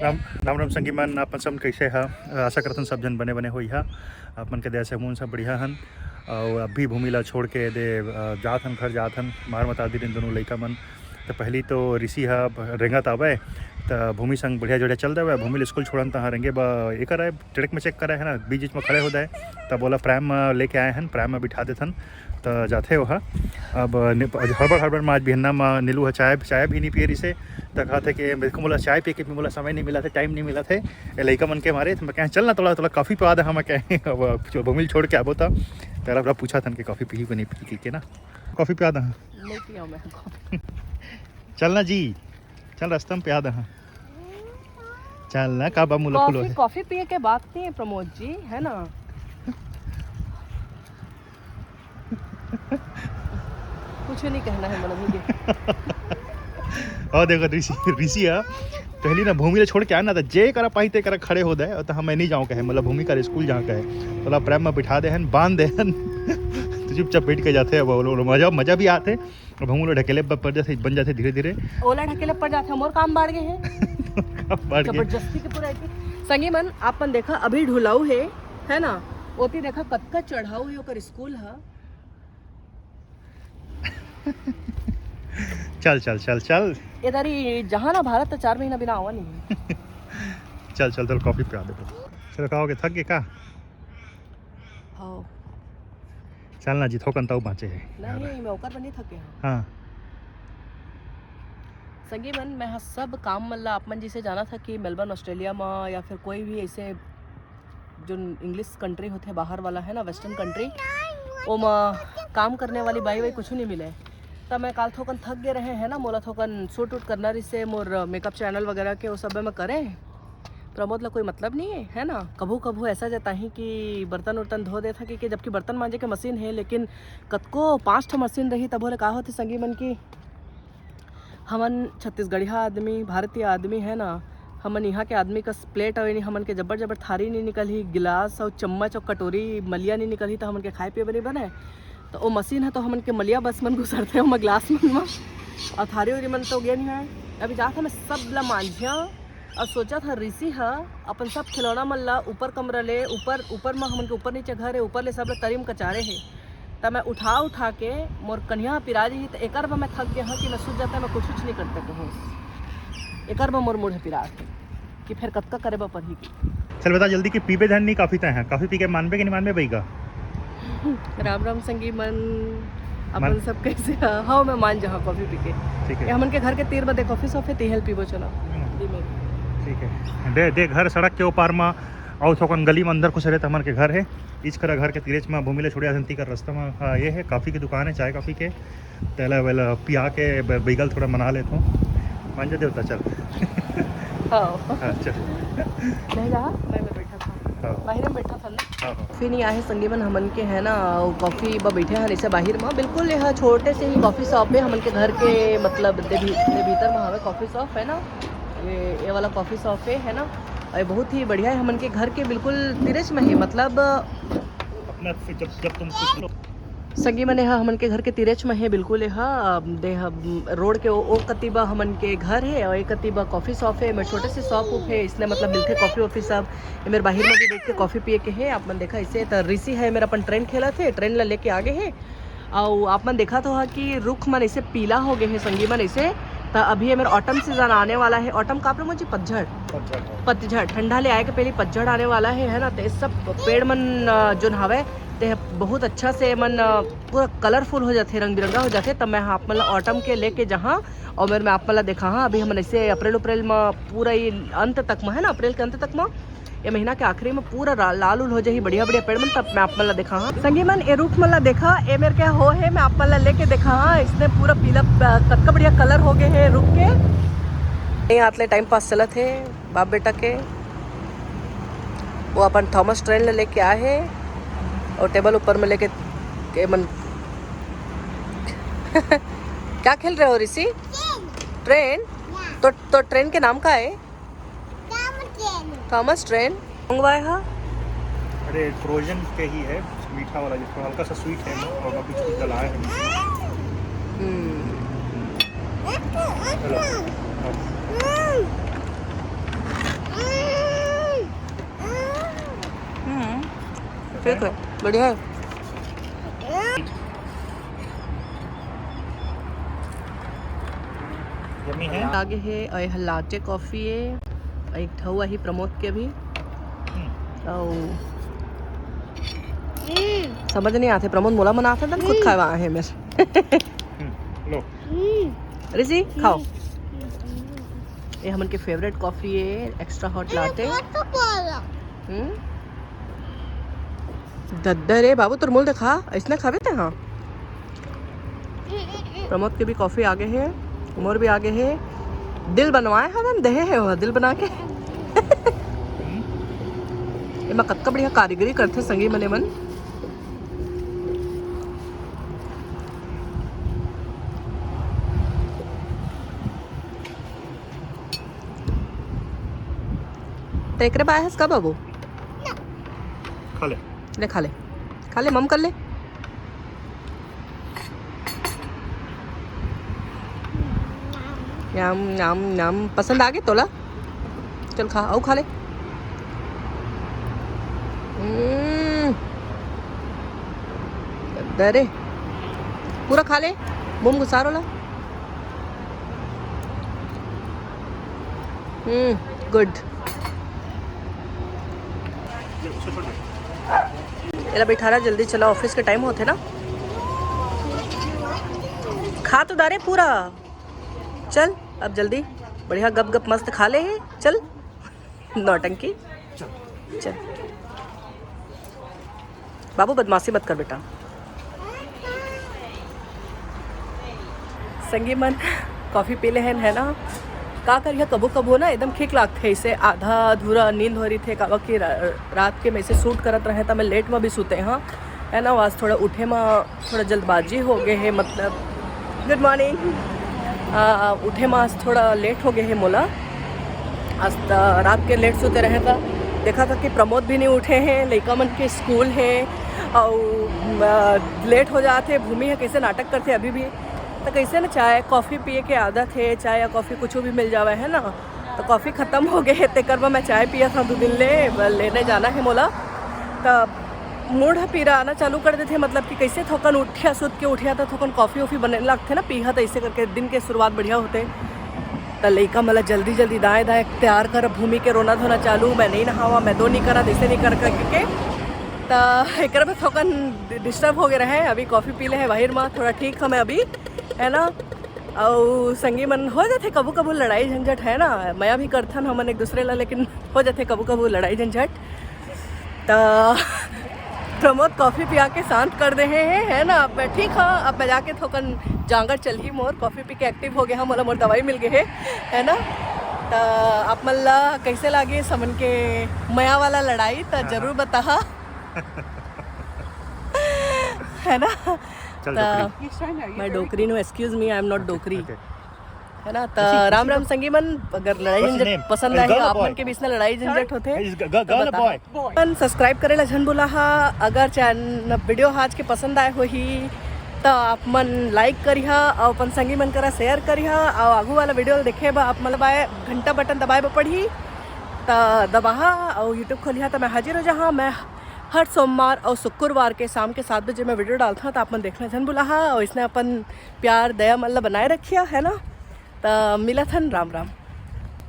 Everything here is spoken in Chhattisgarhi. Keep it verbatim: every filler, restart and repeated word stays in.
राम राम राम संगी मन, आप मन सब कैसे ह? आशा करथन सब जन बने बने होई ह। आप मन के दया से हमन सब बढ़िया हन। और अभी भूमि ला छोड़ के दे, अ, जात हन, घर जात हन, मार मता दिन दोनों लइका मन। तो पहली तो ऋषि ह रेंगत आवे, त भूमि संग बढ़िया जोड़े चल देवे। भूमि ल स्कूल छोड़न त हाँ रेंगे बा, एकर है, ट्रैक में चेक करे है ना, बीच बीच में खड़े हो जाए, तब ओला प्रैम में लेके आए हन, प्रैम में बिठा देथन, त जाथे ओहा। अब ने-, हड़बड़ हड़बड़ में आज बिहन्ना में नीलू ह चाय, चाय भी नहीं पिए रिसे, त कहत हे कि मेरे को, मोला चाय पी के भी मोला समय नहीं मिला थे, टाइम नहीं मिला थे, ये लइका मन के मारे। तो मैं कहें, "चल ना, थोड़ा, थोड़ा कॉफी पिया दे," हम कहें, अब भूमि ल छोड़ के आबो त तेला पूछा थन कि कॉफी पी के नहीं पी के ना, कॉफी पिया दे। नहीं पिया मैं कॉफी। चल ना जी, चल रास्ता में पिया दे। चल ना, का बा मुला फुलो कॉफी, है। कॉफी पिए के बात नहीं है प्रमोद जी, है ना? कुछ नहीं कहना है मन अभी के। और देखो ऋषि, ऋषि है, पहली ना भूमि ला छोड़ के आना था, जे करा पाई ते करा खड़े हो दे, तो हम मैं नहीं जाऊँ कहे, मतलब भूमि का स्कूल जाऊँ कहे, तो ला प्रेम में बिठा दे हन, बांध दे हन। तो चुपचाप बैठ के जाते हैं, वो लोग मजा, मजा भी आते। अब हम लोग ढकेले ब-, पड़ जाते, बन जाते धीरे धीरे। ओला ढकेले पड़ जाते, मोर काम बाढ़ गए हैं। काम बाढ़ गए। जबरदस्ती के पूरा एक संगी मन, आप मन देखा, अभी ढुलाऊ है, है ना? ओती देखा, कतका चढ़ाऊ है ओकर स्कूल ह। चल, चल, चल, चल। इधर ही जहाँ ना भारत तो चार महीना बिना आवा नहीं। चल, चल, चल, कॉफी पिया दे। चलो, का हो गया, थक गए का? हाँ। चल ना जी, थोकन ताऊ बाँचे है। नहीं, मैं ओकर पर नहीं थके हूँ। हाँ। संगी मन, मैं ह सब काम मन ला आप मन जैसे जाना था कि मेलबर्न, ऑस्ट्रेलिया में या फिर कोई भी ऐसे जो इंग्लिश कंट्री होते बाहर वाला है ना, वेस्टर्न कंट्री, ओमा काम करने वाली बाई वाई कुछ नहीं मिले। तब मैं काल थोकन थक गए रहे हैं ना, मोला थोकन शूट वूट करना रही से मोर मेकअप चैनल वगैरह के, वो सब मैं करे। प्रमोद ला कोई मतलब नहीं है, है ना? कभू कभू ऐसा जाता ही कि बर्तन उर्तन धो देता कि, कि जबकि बर्तन मांजे के मशीन है, लेकिन कतको पाँच ठो मशीन रही तब बोले का होती संगी मन की। हमन छत्तीसगढ़िया आदमी, भारतीय आदमी है ना, हमन यहाँ के आदमी कस प्लेट अउ हमन के जब्बर जब्बर थारी नहीं निकलही, गिलास अउ चम्मच अउ कटोरी मलिया नहीं निकलही, तो हमन के खाए पिए बर नहीं बने। तो ओ मशीन है तो हमन के मलिया बस मन घुसरते ओमा गिलास मन म, अउ थारी उरी मन तो गे नहीं है। अभी जात हन सब ला मांझिया अउ सोचत ह ऋषि ह अपन सब खिलौना मन ला ऊपर कमरा ले, ऊपर, ऊपर म हमन के ऊपर नीचे घर है, ऊपर ले सब ला तरी म कचारे है। त मैं उठा उठा के मोर कनिहा पिरा जही, त एकर बर मैं थक गया हूँ कि मैं सूत जाता, मैं कुछ कुछ नहीं करता कहूँ। एकर बर मोर मुड़ पिरात है कि फिर कतका करे बर पड़ही कि। चल बता जल्दी कि पीबे धन नहीं कॉफी तय है, कॉफी पी के मानबे कि नहीं मानबे बइगा? राम राम संगी मन, अपन मन- सब कैसे ह? हाँ, मैं मान जहाँ कॉफी पी के। ठीक है। ये हमन के घर के तीर बदे कॉफी शॉप है, तिहल पीबो चला। हम्म। दी में। ठीक है। दे, दे घर सड़क के ओपार मा, अउ थोकन गली में अंदर खुसरे त हमन के घर है। इच करा घर के तीरेच मा भूमि ले छोड़े आथन, ती कर रास्ता मा, हाँ, ये है कॉफी की दुकान है, चाय कॉफी के। तेला वेला पिया के ब-, बैगल थोड़ा मना लेत हूँ। मान जा देवता, चल। हाँ। हाँ, चल। नहीं रहा, मैं, मैं बैठा था। हाँ। बाहर में बैठा था ना। हाँ, हाँ। फिर नहीं आए संगी मन हमन के है ना, वो कॉफी ब बैठे हैं ऐसे बाहर में। बिल्कुल यह छोटे से ही कॉफी शॉप है हमन के घर के, मतलब दे भी, दे भीतर में हमें कॉफी शॉप है ना, ये, ये वाला कॉफी शॉप है, है ना। और ये बहुत ही बढ़िया है, हमन के घर के बिल्कुल तीरेच में है, मतलब अपना फिर जब, जब तुम कुछ लोग संगी मन, एहा हमन के घर के तीरेच म हे, बिल्कुल एहा, अम, दे ह, अम, रोड के ओ, ओ कति बा हमन के घर हे, अउ ए कति बा कॉफी शॉप हे। एमेर छोटे से शॉप उप हे, इसने मतलब मिलथे कॉफी वॉफी सब। एमेर बाहिर म भी बैठ के कॉफी पिए के हे। आप मन देखा, इसे त ऋषि हे, एमेर अपन ट्रेन खेलत हे, ट्रेन ल लेके आगे हे। अउ आप मन देखत हो कि रुख मन ऐसे पीला हो गए हे, संगी मन, ऐसे। त अभी एमेर ऑटम सीजन आने वाला हे। ऑटम का प्रमोद जी? पतझड़। पतझड़, हाँ। पतझड़, ठंडा ले आए के पहले पतझड़ आने वाला हे, है ना? त ये सब पेड़ मन, अ, जोन हवय, ते ह बहुत अच्छा से मन, अ, पूरा कलरफुल हो जाथे, रंग बिरंगा हो जाथे। त मैं ह आप मन ला ऑटम के लेके जहाँ, और मैं, मैं आप मन ला देखा, हाँ, अभी हमन ऐसे अप्रैल, अप्रैल म पूरा ये अंत तक म, है ना, अप्रैल के अंत तक म, ये महीना के आखिरी म पूरा रा-, लाल उल हो जाही, बढ़िया बढ़िया पेड़ मन, तब मैं आप मन ला देखा, हाँ। संगी मन, ये रुख मन ला देखा, ये मेर के हो हे, मैं आप मन ला लेके देखा, हाँ, इसने पूरा पीला, अ, कतका बढ़िया कलर हो गए हे रुख के। ये आतले टाइम पास चलत हे। बाप बेटा के, वो अपन थॉमस ट्रेन ले लेके आए हे और टेबल ऊपर में लेके के मन क्या खेल रहे हो ऋषि? ट्रेन। तो, तो ट्रेन के नाम का है? Thomas train. मंगवाए हा? अरे, फ्रोजन के ही है, मीठा वाला, जिसमें हल्का सा स्वीट है और कुछ कुछ डला है। हम्म। हेलो। हाँ। देख, बढ़िया है। यम्मी है। आगे है और यह लाटे कॉफी है, और एक ठऊ आही प्रमोद के भी। और समझ नहीं आते, प्रमोद मोला मनाते तन खुद खावा है मेरे। लो। ऋषि, खाओ। ये हमन के फेवरेट कॉफी है, एक्स्ट्रा हॉट लाटे। हम्म। दद्दा रे बाबू, तोर मुल देखा, ऐसने खाबे ते? हाँ। प्रमोद के भी कॉफी आगे है, मोर भी आगे है। दिल बनवाए हन, देहे है वो दिल बना के। एमा कतका बढ़िया कारीगरी करथे संगी मने मन। त एकरे बाय हस का बाबू? खा ले। ले खा ले, खा ले, मम कर ले। यम यम यम। पसंद आ गए तोला? चल खा, अउ खा ले। हम्म। अरे पूरा खा ले, मुंह घुसार वाला। हम्म, गुड। एला बैठारा, जल्दी चला, ऑफिस के टाइम होथे ना। खा तो डारे पूरा। चल अब जल्दी, बढ़िया गप गप मस्त खा ले हे। चल नौटंकी। चल बाबू, बदमाशी मत कर बेटा। संगी मन, कॉफी पी ले हन, है ना? का करिया, कभू कभू ना एकदम ठीक लागथे, इसे आधा अधूरा नींद हो रही थे, काबर कि रा-, रात के मैं इसे शूट करत रहे, त मैं लेट में भी सुते हाँ, है ना? आज थोड़ा उठे में थोड़ा जल्दबाजी हो गए है, मतलब गुड मॉर्निंग। उठे में आज थोड़ा लेट हो गए है मोला। आज त-, रात के लेट सुते रहे था, देखा था कि प्रमोद भी नहीं उठे हैं, लइका मन के स्कूल है और लेट हो जाते। भूमि है, कैसे नाटक करते अभी भी। तो कैसे ना, चाय कॉफ़ी पिए के आदत है, चाय या कॉफ़ी कुछ भी मिल जावे है ना। तो कॉफ़ी ख़त्म हो गए है, तेकर बर मैं चाय पिया था दो दिन ले, ब-, लेने जाना है मोला। तो मूड ह पीरा आना चालू कर देथे, मतलब कि कैसे थोकन उठिया, सुत के उठिया, तो थोकन कॉफ़ी वॉफ़ी बने लगथे ना, पीहा, तो ऐसे करके दिन के शुरुआत बढ़िया होते। त लइका मन ला जल्दी जल्दी दाएं दाएं तैयार कर, भूमि के रोना धोना चालू, मैं नहीं नहावा, मैं दो नहीं करा, ऐसे नहीं कर करके। त एकर में थोकन डिस्टर्ब हो गए रहे। अभी कॉफ़ी पी ले है बाहर में, थोड़ा ठीक हमें अभी, है ना। अउ संगी मन, हो जाथे कभू कभू लड़ाई झंझट, है ना, मया भी करथन हमन एक दूसरे ला, लेकिन हो जाथे कभू कभू लड़ाई झंझट। त प्रमोद कॉफ़ी पिया के शांत कर दे हे, है ना। अब मैं ठीक हाँ, अब मैं जाके थोकन जांगर चलही मोर, कॉफ़ी पी के एक्टिव हो गया हाँ, मोला मोर दवाई मिल गए है, है ना। त आप मन ला कैसे लागे हमन के मया वाला लड़ाई, त जरूर बताहा। है ना। चल त डोकरी। मैं डोकरी नो, excuse me, I am not डोकरी। ओके। है ना। त राम राम संगी मन, अगर लड़ाई What's his झंझट name? पसंद Is आही girl or आप मन boy? के बीच में लड़ाई झंझट होथे, Is g- girl or boy? मन सब्सक्राइब करे ला झन भूला हा। अगर चैनल वीडियो आज के पसंद आए होही त आप मन लाइक करिहा और अपन संगी मन करा शेयर करिहा और आगू वाला वीडियो देखे बा आप मन ला घंटा बटन दबाए बर पड़ही, त दबाहा और यूट्यूब खोलिहा त मैं हाजिर हो जाहा। मैं हर सोमवार और शुक्रवार के शाम के सात बजे मैं वीडियो डालता हूँ, त आप मन देखना झन भूला हा। और इसने अपन प्यार दया मन ला बनाए रखिया, है ना। त मिलत हन, राम राम।